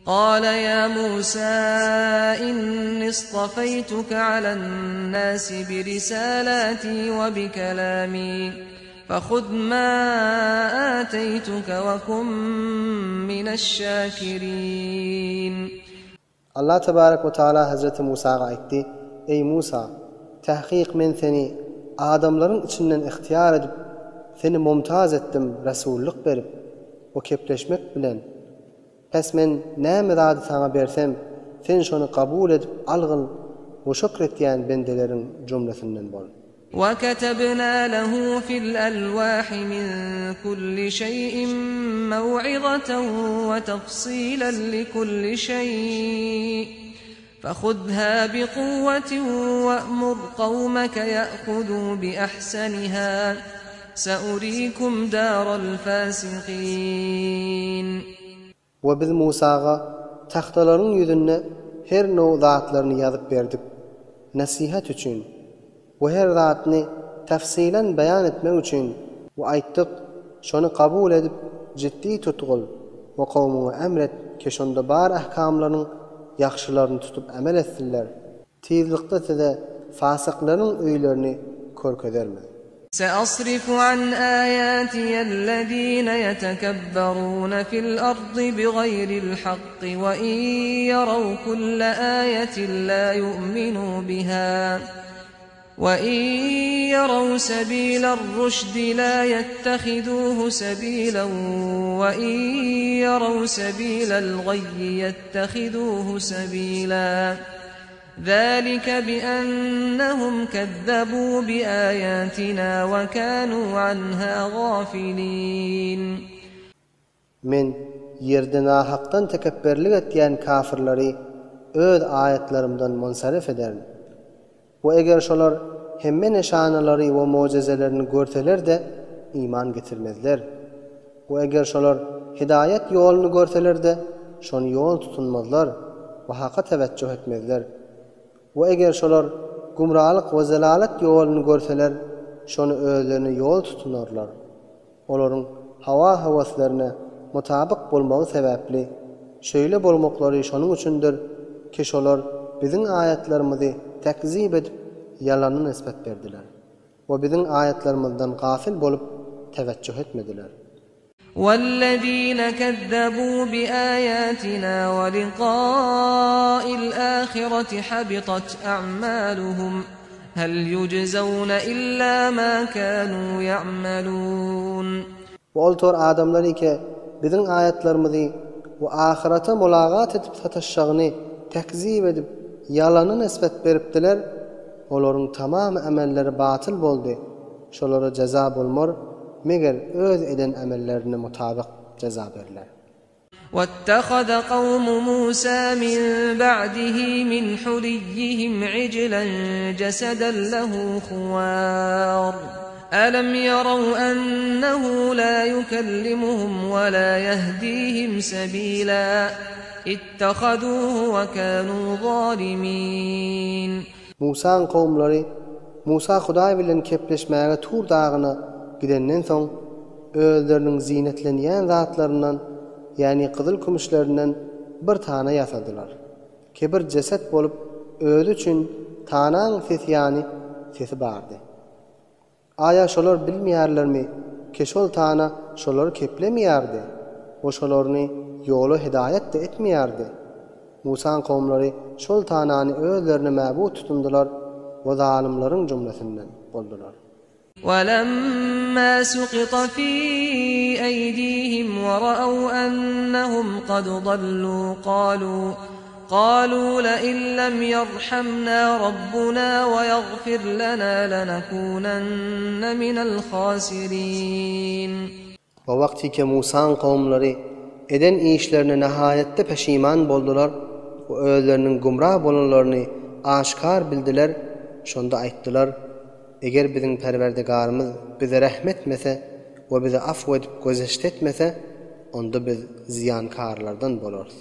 Gala ýa Musa, inni istafeýtuke alen-nasi bi risalati we bi kelami, fehuz ma ateýtuke we kun mineş-şakirin. Allah tebarek we taala Hezreti Musaga aýtdy, Eý Musa! Tahkyk men seni adamlaryň içinden ygtyýar edip, seni mumtaz etdim resullyk berip we kepleşmek bilen. Pes men näme zady saňa bersem, sen şony kabul edip algyl we şükr etýän bendeleriň jümlesinden bol. وَكَتَبْنَا لَهُ فِي الْأَلْوَاحِ مِنْ كُلِّ شَيْءٍ مَّوْعِظَةً وَتَفْصِيلًا لِكُلِّ شَيْءٍ فَخُذْهَا بِقُوَّةٍ وَأْمُرْ قَوْمَكَ يَأْخُذُوا بِأَحْسَنِهَا سَأُرِيكُمْ دَارَ الْفَاسِقِينَ. We biz Musaga tagtalaryň ýüzünde her now zatlaryny ýazyp berdik, nesihat üçin, we her zatny tafsylan beýan etmek üçin, we aýtdyk, şony kabul edip jiddi tutgul we kowmuňa emr et ki şonda bar ahkamlaryň ýagşylaryny tutup emel etsinler. Tizlikde size fasyklaryň öýlerini körkezermiz. Seasrifu an aýatiyellezine ýetekebberune fil ardy bigaýril hakky we in ýaraw kulle aýatin la ýu'minu biha we in ýaraw sebiler ruşdi la ýettehizuhu sebilen we in ýaraw sebilel gaýyi ýettehizuhu sebila. Zalika bi'ennehum kezzebû bi'aýâtinâ we kânû anhâ gâfilîn. Men ýerde nahakdan tekepberlik etýän kafyrlary Öz aýatlarymdan munsarif ederin. We eger şolar hemme nyşanalary we mojezelerini görseler-de, iman getirmezler. We eger şolar hidaýat ýoluny görseler-de, şony ýol tutunmazlar we haka tewejjuh etmezler. We eger şolar gümralyk we zelalet ýoluny görseler, şony özlerine ýol tutunarlar. Olaryň hawa-höweslerine mutabyk bolmagy sebäpli, şeýle bolmaklary şonuň üçindir ki şolar Biziň aýatlarymyzy tekzip edip, ýalana nisbet berdiler we Biziň aýatlarymyzdan gafyl bolup, tewejjuh etmediler. Wellezine kezzebû biaýatina we liqâil âhireti habitat a'mâluhum. Hel ýujzewne illa ma kanu ýa'melun. We ol tor adamlar ike Biziň aýatlarymyzy we ahyrete mulagat edip sataşjagyny tekzip edip ýalana nisbet beripdiler, olaryň tamam amelleri batyl boldy, şolara jeza bolmar, meger öz eden amellerine mutabyk jeza berler. واتخذ قوم موسى من بعده من حليهم عجلا جسدا له خوار ألم يروا أنه لا يكلمهم ولا يهديهم سبيلا اتخذوه وكانوا ظالمين. Musaň kowumlary Musa Hudaý bilen kepleşmäge Tur dagyna gidenden soň, özleriniň zinetlenýän zatlaryndan, ýagny gyzyl-kümüşlerinden bir tana ýasadylar. Kebir jeset bolup, özi üçin tanaň sesi ýany sesi bardy. Aýa şolar bilmeýärlermi, ki şol tana şolary keplemeýärdi we şolaryny ýola hidaýat-da etmeýärdi? Musaň kowumlary şol tanany özlerine mäbut tutundylar we zalymlaryň jümlesinden boldular. وَلَمَّا سُقِطَ فِي أَيْدِيهِمْ وَرَأَوْا أَنَّهُمْ قَدْ ضَلُّوا قَالُوا قَالُوا لَئِن لَّمْ يَرْحَمْنَا رَبُّنَا وَيَغْفِرْ لَنَا لَنَكُونَنَّ مِنَ الْخَاسِرِينَ. We wagtyky Musaň kowumlary eden işlerine nahaýatda peşiman boldular we özleriniň gümra bolanlaryny aşkar bildiler, şonda aýtdylar, Eger biziň Perwerdigarymyz bize rähm etmese we bizi afw edip gözeşt etmese, onda biz zyýankarlardan bolarys.